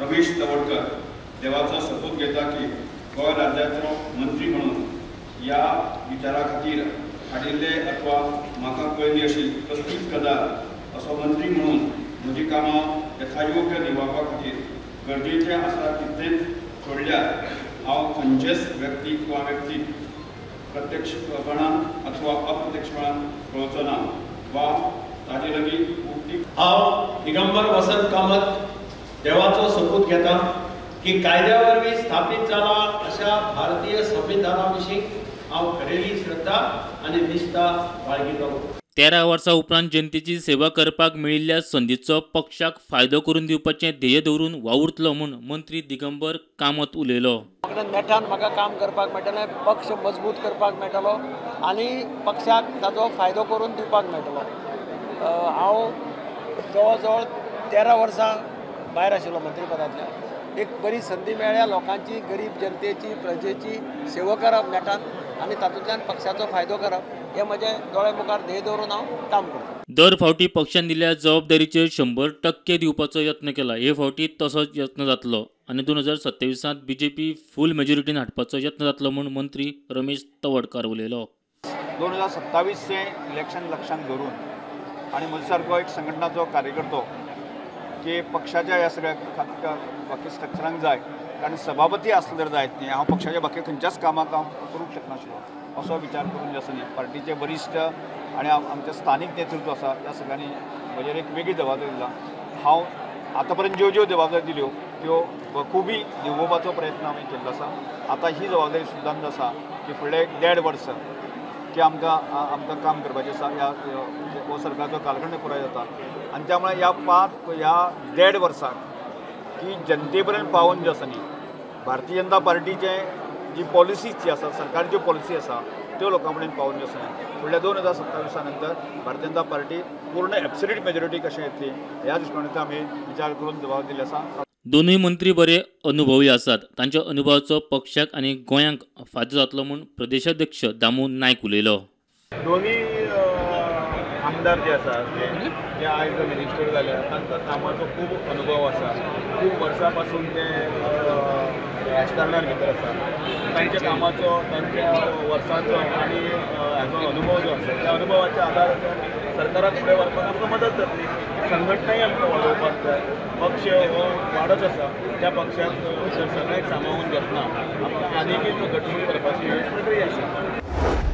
रमेश तवडकर देवाचो सपूत घेता की गोंय राज्याचो मंत्री म्हणून ह्या विचारा खातीर हाडिल्ले अथवा म्हाका कळ्ळी अशी कसलीच गजाल असो मंत्री म्हणून म्हजी कामां यथायोग्य निभावपा खातीर गरजेचें आसा तितलेंच सोडल्यार हांव खंयचेच व्यक्तीक वा व्यक्तीक प्रत्यक्षपणान अथवा अप्रत्यक्षपणान कळचो ना वा ताजे लागीं उक्ती. हांव दिगंबर वसंत कामत देवाचो सपूत घेता की कायद्या वरवीं स्थापीत जाला अशा भारतीय संविधाना विशीं हांव खरेली श्रद्धा आनी निष्ठा बाळगितलो. 13 वर्सां उपरांत जनतेची सेवा करपाक मेळिल्ल्या संदीचो पक्षाक फायदो करून दिवपाचें ध्येय दवरून वावुरतलो म्हूण मंत्री दिगंबर कामत उलयलो. नेटान म्हाका काम करपाक मेळटलें, पक्ष मजबूत करपाक मेळटलो आनी पक्षाक ताचो फायदो करून दिवपाक मेळटलो. हांव जवळ जवळ 13 वर्सां भायर आशिल्लो मंत्रीपदांतल्यान. एक बरी संदी मेळ्ळ्या लोकांची, गरीब जनतेची, प्रजेची सेवा करप नेटान आनी तातूंतल्यान पक्षाचो फायदो करप हे म्हजे दोळे मुखार ध्येय दवरून हांव काम करता. दर फावटी पक्षान दिल्ल्या जबाबदारीचेर 100% दिवपाचो यत्न केला. हे फावटी तसोच यत्न जातलो आनी 2027 बीजेपी फूल मेजॉरिटीन हाडपाचो यत्न जातलो म्हूण मंत्री रमेश तवडकर उलयलो. 2027 इलेक्शन लक्षांत धरून आनी म्हजे सारको एक संघटनाचो कार्यकर्तो की पक्षाच्या ह्या सगळ्या बाकी स्ट्रक्चरांक जाय, कारण सभापती आसले तर जायत न्ही, हांव पक्षाच्या बाकी खंयच्याच कामाक हांव करूंक शकनाशिल्लो असो विचार करून जे आसा न्ही पार्टीचे वरिश्ठ आनी आमचें स्थानीक नेतृत्व आसा त्या सगळ्यांनी म्हजेर एक वेगळी जबाबदारी दिला. हांव आतां पर्यंत ज्यो ज्यो जबाबदारी दिल्यो त्यो बखुबी निभोवपाचो प्रयत्न आमी केल्लो आसा. आतां ही जबाबदारी सुद्दां आसा की फुडले 1.5 वर्स की आमकां आमकां काम करपाचें आसा. ह्या हो सरकारचो कालखंड पुराय जाता आनी त्यामुळे ह्या 1.5 वर्साक की जनते पर्यंत पावोवन जे आसा न्ही भारतीय जनता पार्टीचे जी पॉलिसीज जी आसा, सरकारच्यो पॉलिसी आसा त्यो लोकां पर्यंत पावोवन जे आसा न्ही फुडल्या 2027 नंतर भारतीय जनता पार्टी पूर्ण एब्सोल्यूट मेजॉरिटी कशें येतली ह्या दृश्टिकोनांतल्यान आमी विचार करून जबाबदारी दिल्ली आसा. दोनूय मंत्री बरे अनुभवी आसात, तांच्या अनुभवाचो पक्षाक आनी गोंयांक फायदो जातलो म्हूण प्रदेशाध्यक्ष दामू नायक उलयलो. दोनूय आमदार जे आसा ते आयज मिनिस्टर जाल्या तांकां कामाचो खूब अनुभव आसा, खूब वर्सां पासून ते राजकारणान भितर आसा. तांच्या कामाचो, तांच्या वर्सांचो आनी हाचो अनुभव जो आसा त्या अनुभवाच्या आदाराचेर सरकाराक फुडें व्हरपाक आमकां मदत जातली. संघटनाय आमकां वाडोवपाक जाय. पक्ष हो वाडत आसा, त्या पक्षाक सगळ्यांक सामावून घेतना आमकां आनीकय घटमूट करपाची प्रक्रिया आसा.